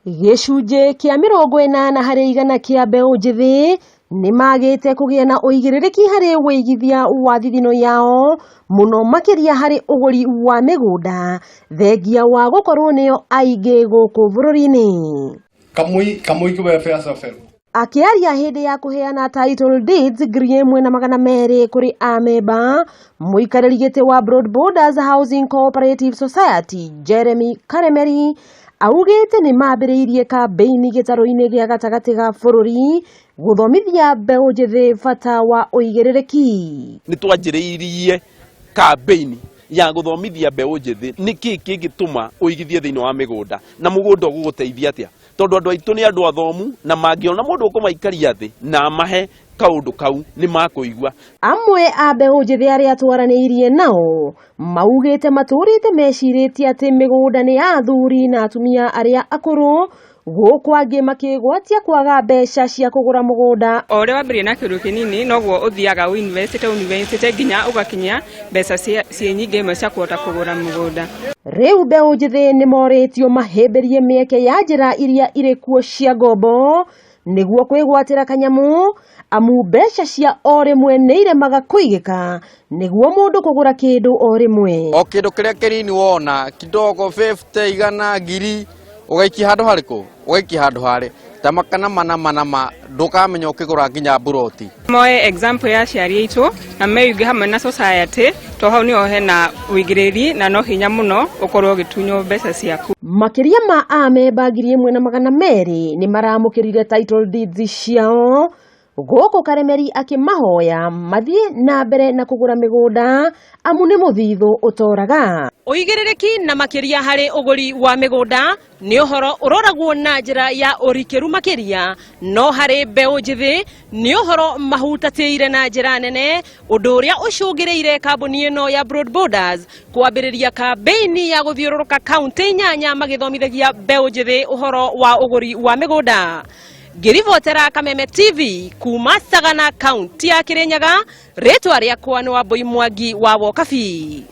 Gĩcunjĩ kĩa 80% kĩa mbeũ njĩthĩ nĩmagĩte kũgĩa na ũigĩrĩrĩki harĩ wĩigithia wa thithino yao mũno makĩria harĩ ũgũri wa mĩgũnda thengia wa gũkorwo nĩo aingĩ gũkũ bũrũri-inĩ. Kamui Kamui Welfare Safari. Akĩaria hĩndĩ ya kũheana title deeds 1,200 kũrĩ amemba, mũikarĩri gĩtĩ wa Broad Borders Housing Cooperative Society Jeremy Karemeri augĩte nĩ mambĩrĩirie kambĩini gĩtarũ-inĩ gĩa gatagatĩ ga bũrũri gũthomithia mbeũ njĩthĩ bata wa ũigĩrĩrĩki. Nĩ twanjĩrĩirie kambĩini ya gũthomithia mbeũ njĩthĩ nĩkĩ kĩngĩtũma ũigithie thĩinĩ wa mĩgũnda na mũgũnda ũgũgũteithia atĩa, tondũ andũ aitũ nĩ andũ athomu na mangĩona mũndũ ũkũmaikaria thĩ na amahe kaũndũ kau nĩ makũigua. Amwe a mbeũ njĩthĩ arĩa twaranĩirie nao maugĩte matũrĩte mecirĩtie atĩ mĩgũnda nĩ ya athuri na atumia arĩa akũrũ, gũkũ angĩ makĩgwatia kwaga mbeca cia kũgũra mũgũnda. O ũrĩa wambĩrĩria na kĩndũ kĩnini, noguo ũthiaga ũinvestĩte ũinvestĩte nginya ũgakinyia mbeca ciĩ nyingĩ imwe cia kũhota kũgũra mũgũnda. Rĩu mbeũ njĩthĩ nĩ morĩtio mahĩmbĩrie mĩeke ya njĩra iria irĩ kuo cia ngombo nĩguo kwĩgwatĩra kanyamũ, amu mbeca cia o rĩmwe nĩ iremaga kũigĩka nĩguo mũndũ kũgũra kĩndũ o rĩmwe. O kĩndũ kĩrĩa kĩnini wona kidogo, 50, 100, 1,000, ũgaikia handũ harĩkũ, ũgaikia handũ harĩ ta kana nama nama, ndũkamenya ũkĩgũra nginya mburoti. Moe example ya aciari aitũ na meyunge hamwe na society, to hau niho hena ũigĩrĩri na no hinya mũno ũkorwo ũgĩtunywo mbeca ciaku. Makĩria ma amemba 1,200 nĩ maramũkĩrire title deeds ciao, gũkũ Karemeri akĩmahoya mathiĩ na mbere na kũgũra mĩgũnda amu nĩ mũthithũ ũtoraga. Ũigĩrĩrĩki na makĩria harĩ ũgũri wa mĩgũnda nĩ ũhoro ũroragwo na njĩra ya ũrikĩru makĩria, no harĩ mbeũ njĩthĩ nĩ ũhoro mahutatĩire na njĩra nene, ũndũ ũrĩa ũcũngĩrĩire kambuni ĩno ya Broad Borders kwambĩrĩria kambĩini ya gũthiũrũrũka kaunti inyanya magĩthomithagia mbeũ njĩthĩ ũhoro wa ũgũri wa mĩgũnda. Ngĩribotera Kameme TV kuma Sagana, kaunti ya Kirinyaga, rĩtwa rĩakwa nĩ Wambui Mwangi wa Wokabi.